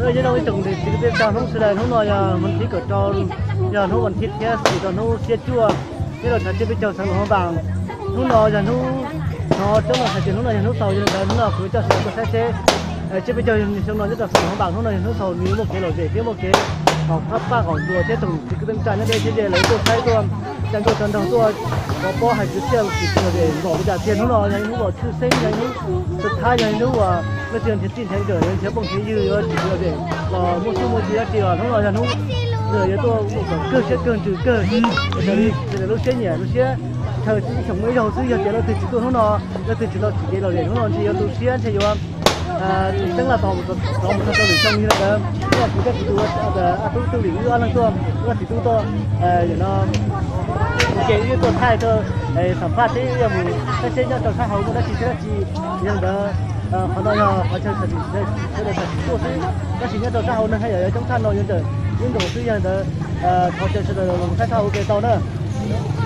Nyob zoo ib tsoom niam txiv kwv tij neej tsa Hmoob sawv daws, hnub no yog vas thiv kaum rau, yog hnub vas thiv thiab xis rau hnub xiab cuaj, nyob rau tshav tsiab peb caug xeev Luas Hmoob Npas. Hnub no yog hnub hnov coob los hais tias hnub no yog hnub xaus, yog li ntawd hnub no kuv coj sawv daws tuaj saib seb tsiab peb caug xyoo no nyob rau xeev Luas Hmoob Npas hnub no yog hnub xaus nws yuav muaj kev lom zem thiab muaj kev kom pab pab kom luag thiab tsoom niam txiv kwv tij neej tsa nyob deb thiab ze lawv tuaj saib tuaj, coj nkauj coj nraug tuaj kov pob hais kwv txhiaj tsis lom zem npaum li cas tiag. Hnub no yog ib hnub uas tshwj xeeb, yog ib hnub xwm thab, yog ib hnub uas leej twg nrhiav txij nrhiav nkawm, nrhiav phooj nrhiav ywg yuav tsis lom zem los muaj txuj muaj ci dab tsi los hnub no yog hnub yuav tuaj ua kom kawg siab kawg ntsws kawg raws li lub siab nyiam lub siab. Chaw ib xyoos muaj ib zaug xwb, yog tias leej twg tsis tuaj hnub no, leej twg tsis los tsis kev lom zem hnub no ntshe yuav tu siab, ntshe yuav tsis teeb laj tos rov mus txog rau lwm xyoo li ntawd. Hnub no kuv thiab kuv tus a tub Twj Lim wb ob leeg tuaj, wb ob txiv tub tuaj ua ke, wb tuaj thaij tuaj xam phaj thiab wb yuav mus saib seb nyob rau sab hauv muaj dab tsi thiab dab tsi. Yog li ntawd qhov no yog qhov chaw sawv daws tsis tuaj xwb, tab sis nyob rau sab hauv neeg haj yam yuav coob tshaj no yuav ntawm wb nkaus xwb. Yog li ntawd thov caw sawv daws los saib sab hauv ua ke tau na.